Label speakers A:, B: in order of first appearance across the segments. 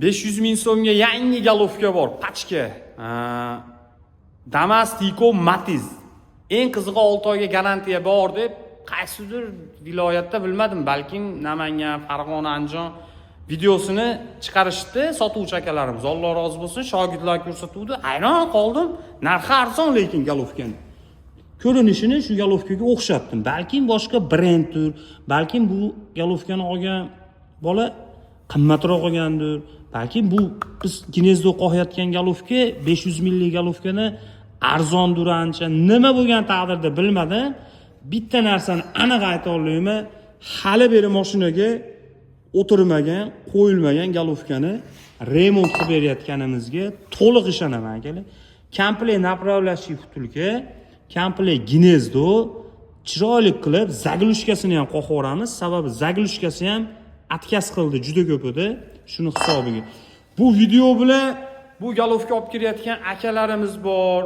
A: 500 ming so'mga yangi головка bor, пачка. Damas, Tiko, Matiz. Eng qizig'i, 6 oyga garantiya bor deb qaysidir viloyatda, bilmadim, balkim Namangan, Farg'ona, Andijon videosini chiqarishdi sotuvchi akalarimiz. Alloh rozi bo'lsin, shogirdlar ko'rsatuvdi. Hayron qoldim. Narxi arzon, lekin головка ni ko'rinishini shu головка ga o'xshatdim. Balkim boshqa brenddir, balkim bu головка ni olgan bola qimmatroq olgandir, balkim bu biz гнездо qoqayotgan головка, 500 minglik головка ni arzondir ancha. Nima bo'lgan taqdirda, bilmadim. Bitta narsani aniq ayta olaman: hali beri mashinaga o'tirmagan, qo'yilmagan головка ni remont qilib berayotganimizga to'liq ishonaman, akalar. Komplekt направляющий, втулка, komplekt гнездо, chiroyli qilib заглушка sini ham qoqib yuboramiz, sababi заглушка si ham отказ qildi juda ko'p edi. Shuni hisobiga bu video bilan bu головка olib kelayotgan akalarimiz bor,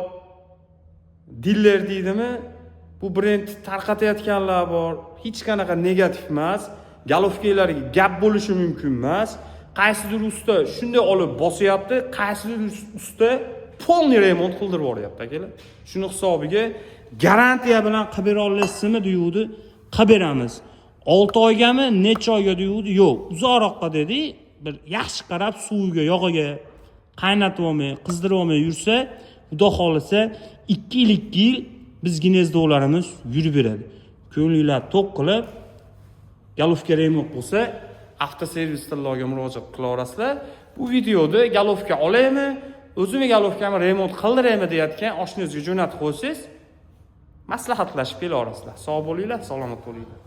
A: дилер deydimi, bu brend tarqatayotganlar bor. Hech qanaqa negativ emas, головка larga gap bo'lishi mumkin emas. Qaysidir usta shunday olib bosyapti, qaysidir usta полный remont qildirib yuboryapti, akalar. Shuni hisobiga garantiya bilan qilib bera olasizmi deyuvdi, qilib beramiz. 6 oygami, necha oyga deyuvdi, yo'q, uzoqroqqa dedik. Bir yaxshi qarab, suviga, yog'iga qaynatib olmay, qizdirib olmay yursa, xudo xohlasa, 2 yil, 2 yil biz гнездо larimiz yurib beradi. Ko'nglinglar to'q qilib, головка remont bo'lsa, avtoservis Tilloga murojaat qilaverasizlar. Bu videoda головка olaymi, o'zimni головка mni remont qildiraymi deyotgan oshnangizga jo'natib qo'ysangiz, maslahatlashib kelaverasizlar. Sog' bo'linglar, salomat bo'linglar.